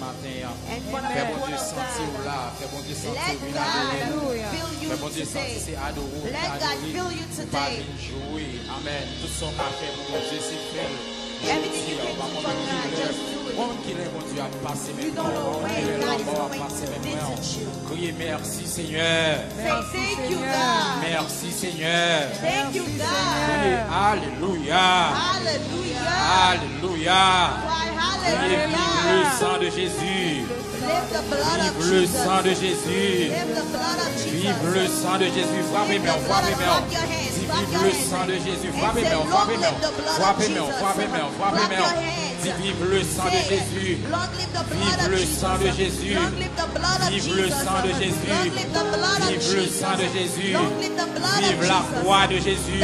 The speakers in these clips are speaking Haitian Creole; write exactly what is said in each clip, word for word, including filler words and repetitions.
Maten an. Fè Bondye santi w la. Fè Bondye santi w vin adore l. Fè Bondye santi se adore w vin adore. Ou pa vin jwe. Amèn. Tout sa w ka fè pou Bondye, se fè l. Jodi a, ou pa konnen kilè, ou pa konnen kilè Bondye ap pase men mwen, ou pa konnen kilè lanmò ap pase men mwen. Kriye, mèsi, Senyè. Mèsi, Senyè. Kriye, alelouya. Alelouya. Kriye, vive le sang de Jésus. Vive le sang de Jésus. Vive le sang de Jésus. Frape men w, frape men w. Di, vive le sang de Jésus. Frape men w, frape men w. Frape men w, frape men w, frape men w. Di, vive le sang de Jésus. Vive le sang de Jésus. Vive le sang de Jésus. Vive le sang de Jésus. Vive la croix de Jésus.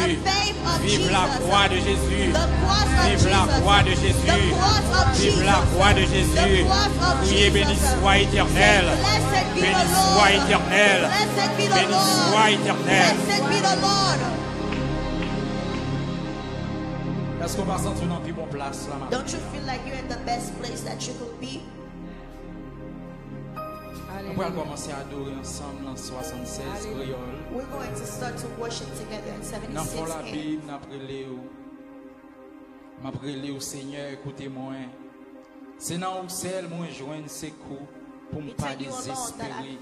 Vive la croix de Jésus. Vive la croix de Jésus. Vive la croix de Jésus. Priez, béni soit Éternel. Béni soit Éternel. Béni soit Éternel. Èske w pa santi w nan pi bon plas la maten? Don't you feel like you're in the best place that you could be? Nou pral kòmanse adore ansanm nan swasannsèz kreyòl. We're going to start to worship together in seventy-six K. Nan fon Labib, n ap rele w. M ap rele w, Senyè, koute mwen. Se nan ou sèl mwen jwenn sekou pou m pa dezespere.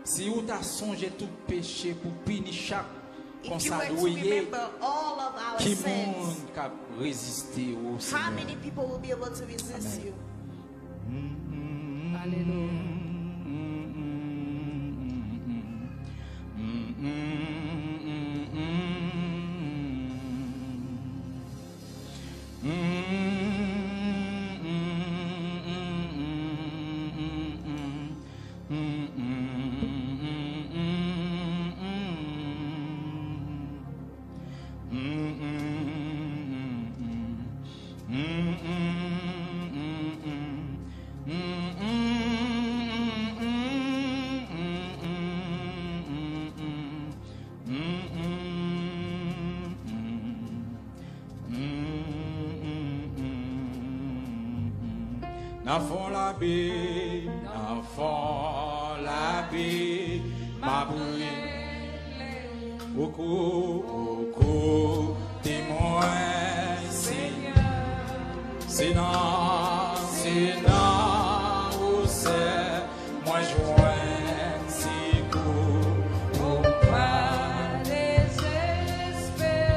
Si ou ta sonje tout peche pou pini chak konsa dwe ye, ki moun k ap reziste w, Senyè? How many people will be able to resist you? Alelouya. Nan fon labim, nan fon labim, m ap rele ou kou, ou koute mwen, Senyè. Se nan, se nan ou sèl mwen jwenn sekou pou m pa dezespere.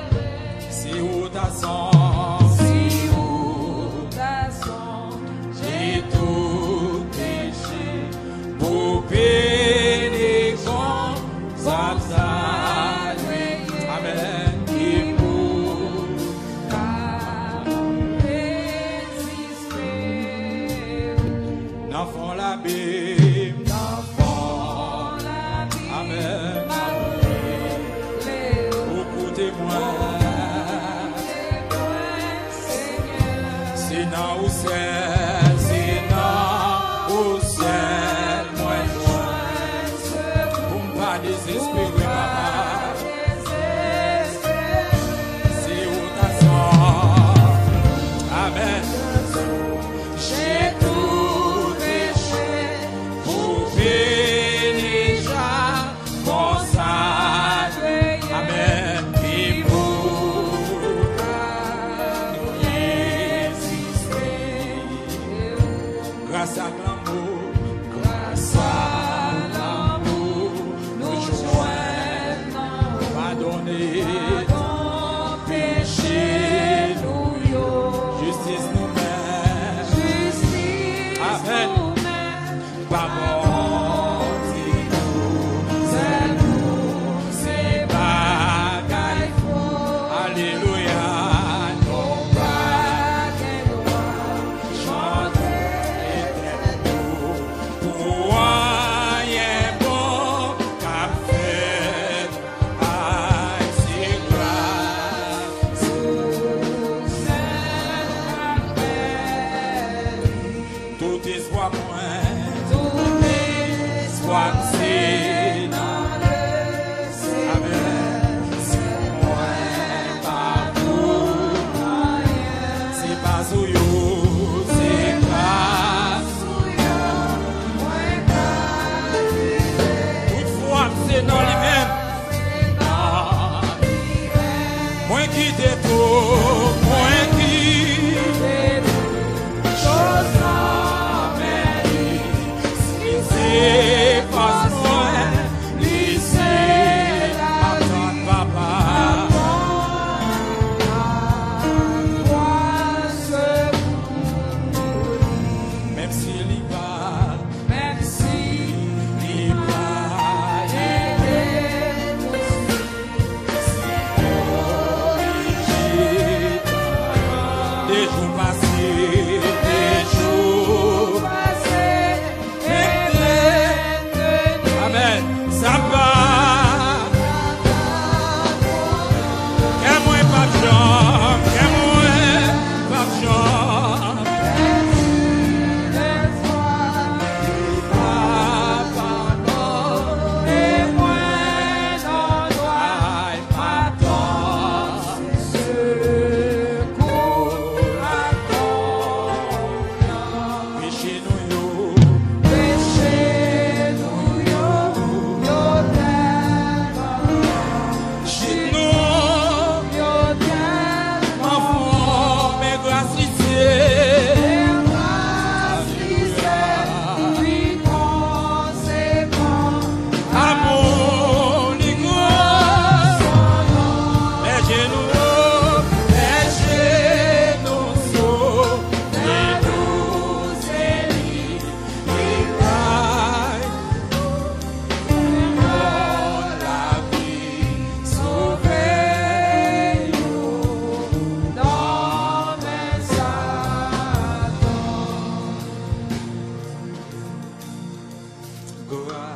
Si ou ta sonje, si ou ta sonje tout peche pou pini konsa dwe ye. Amèn. Ki pou ka reziste. Nan fon labim, nan fon labim, amèn, ou koute mwen. Se nan ou sèl, se nan ou sèl mwen jwenn pou m pa dezespere, papa. Se ou ta sonje. Amèn. J'ai tout péché pour bénir Jah, konsa dwe ye. Amèn. Ki pou ka reziste. Gras ak lanmou, gras ak lanmou, nou jwenn padone. Padon peche nou yo. Jistis nou menm. Jistis nou menm. Amèn. Pa Bondye nou, sèl nou, se bagay fò. Alelouya. Nou pa gen dwa chante etènèl pou anyen bon k ap fèt. Ay, se gras ou sèl k ap bèl. Tout espwa mwen, tout espwa m se nan Lesenyè. Amèn. Mwen pa pou anyen. Se pa sou yo, se gras ou yo.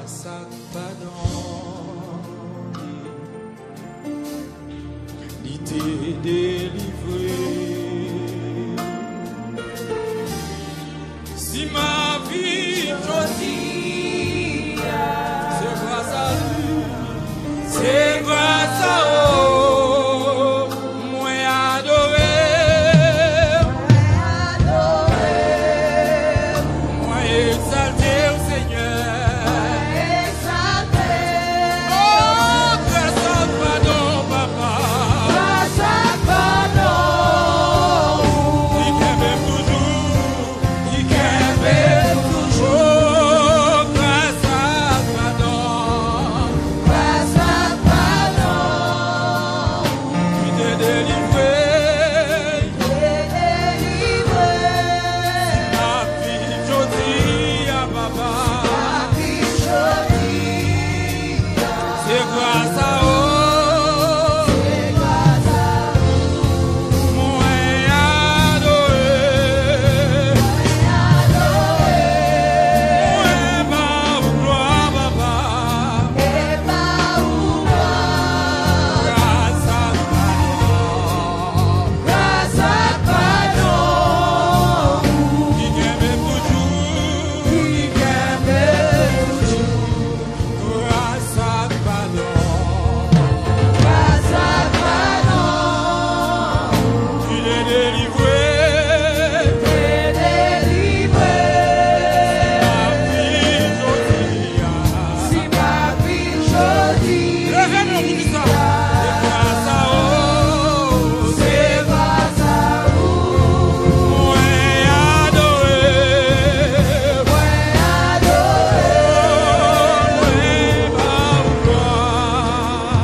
Sa k padone, li te delivre. Si m ap viv jodi a, se gras a li, se gras a ou. Mwen adore w. Mwen egzalte w, Senyè. Oh, gras ak padon, Papa. Li kenbe m toujou. Li kenbe m toujou. Gras ak padon. Gras ak padon. Li te delivre. Li te delivre. M ap viv jodi a, Papa. M ap viv jodi. Se gras a ou. Se gras a ou. Mwen adore. Mwen adore. Mwen ba ou glwa, Papa. E ba ou glwa. Gras ak padon. Gras ak padon. Ki kenbe m toujou. Ki kenbe m toujou. Gras ak padon. Gras ak padon. Ki te delivre. Te delivre. Si m ap viv jodi a. Si m ap viv jodi a. Leve men w pou di sa. Se gras a ou. Se gras a ou. Mwen adore. Mwen adore. Mwen ba ou glwa.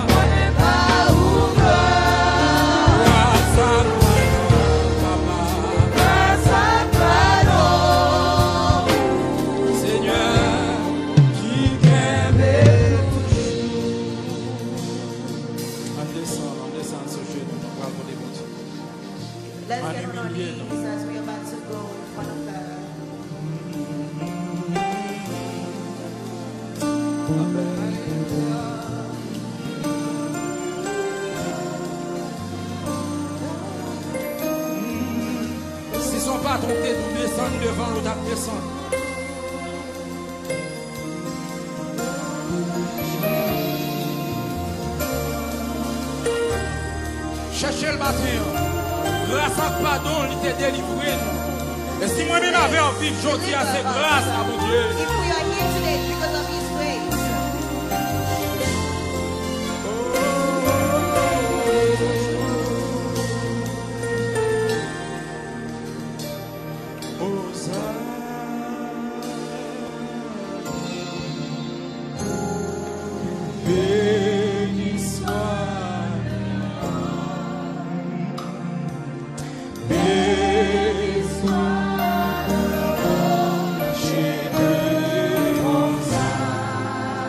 Mwen ba ou glwa. Gras ak padon, Papa. Gras ak padon. Senyè, ki kenbe toujou. Ann desann, ann desann sou jenou, nou pral kote Bondye. Let's get on our knees as we about to go in front of God. Si se yon patwon ki te di w desann devan l, ou t ap desann. Chèche l maten an. Gras ak padon, li te delivre nou. E si mwen menm avè w viv jodi a, se gras a Bondye. If we are here today, it's because of His grace. Béni soit l'homme, béni soit le rocher de mon salut.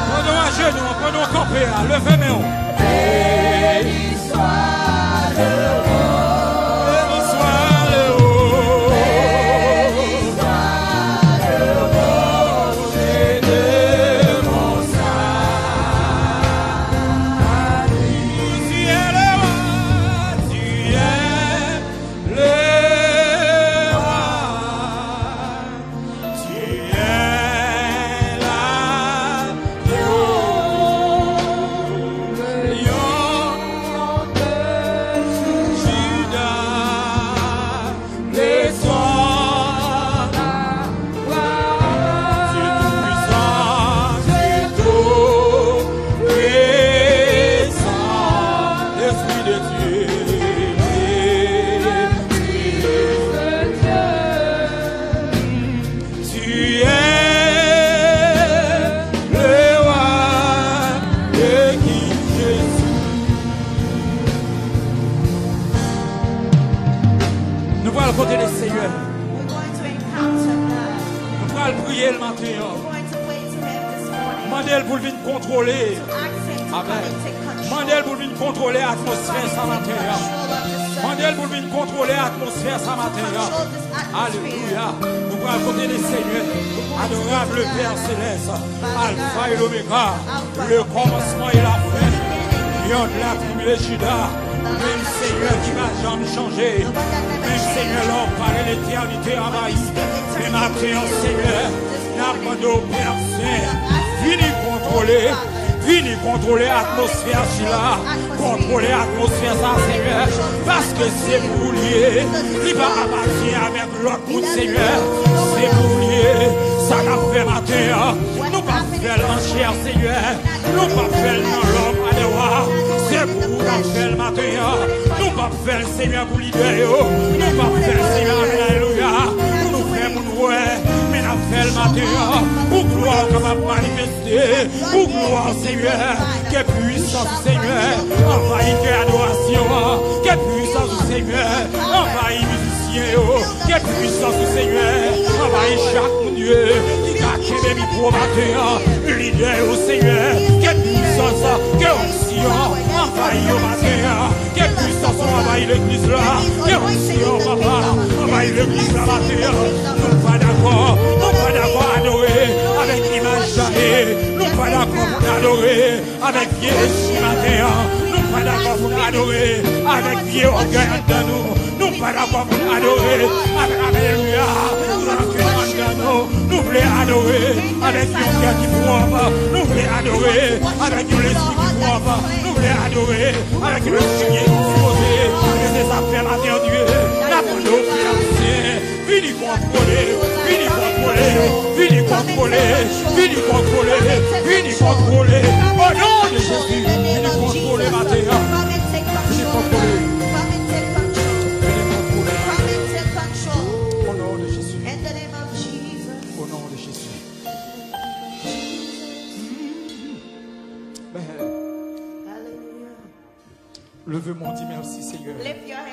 Pandan w ajenou, pandan w kanpe a, leve men w. Béni soit le roi. Béni soit le roi. Béni soit le rocher de mon salut. Tu es le roi, tu es le roi. Tu es l'agneau, le lion de Juda, le sang, la gloire. Tu es tout puissant, tu es tout puissant, l'Esprit de Dieu. Tu es le roi de King Jésus. Nou pral kote Lesenyè. We're going to encounter God. Nou pral priye l maten an. We're going to pray to Him this morning. Mande l pou l vin kontwole. To ask Him to come and take control. Mande l pou l vin kontwole atmosfè sa maten an. Control of this Mande l pou l vin kontwole atmosfè sa maten an. Alelouya. Nou pral kote le Senyè. Adorable Père Céleste, Alfa e Omega, le kòmansman e la fen. Lyon de la tribi de Juda. Menm Senyè ki pa janm chanje. Menm Senyè lè w pale, letènite anvayi. Men maten an, Senyè, n ap mande w, Pè Sen, vini kontwole, vini kontwole atmosfè sila, kontwole atmosfè sa, Senyè, paske se pou ou l ye, li pa apatyen avèk lòt moun, Senyè, se pou ou l ye. Sa n ap fè maten an, nou p ap fè l an chè, Senyè, nou p ap fè l nan lòm, Adèwa, se pou ou n ap fè l maten an, nou p ap fè l, Senyè, pou lidè yo, nou p ap fè l, Senyè, alelouya, pou nou fè moun wè, men n ap fè l maten an, pou glwa w kapab manifeste, pou glwa w, Senyè, ke pwisans, Senyè, anvayi kè adorasyon an, ke pwisans ou, Senyè, anvayi mizisyen yo, ke pwisans ou, Senyè, anvayi chak moun, Dye, ki ka kenbe mikwo maten an, lidè yo, Senyè, ke pwisans, ke onksyon anvayi yo maten an, ke pwisans ou anvayi legliz la, ke onksyon, papa, anvayi legliz la maten an. Nou pa dakò, nou pa dakò adore avèk imaj dane, nou pa dakò pou n adore avèk vye espri maten an, nou pa dakò pou n adore avèk vye ògèy anndan nou, nou pa dakò pou n adore avèk, alelouya, rankin anndan nou. Nou vle adore avèk yon kè ki pwòp. Nou vle adore avèk yon lespri ki pwòp. Nou vle adore avèk yon lespri ki dispoze. E se sa k fè maten an, Dye, n ap mande w, Pè Sen, vini kontwole, vini kontwole, vini kontwole, vini kontwole, vini kontwole. O non de Jezi, vini kontwole maten an. Vini kontwole. Vini kontwole maten an. O non de Jezi. O non de Jezi. Leve men w, di mèsi, Senyè. Lift your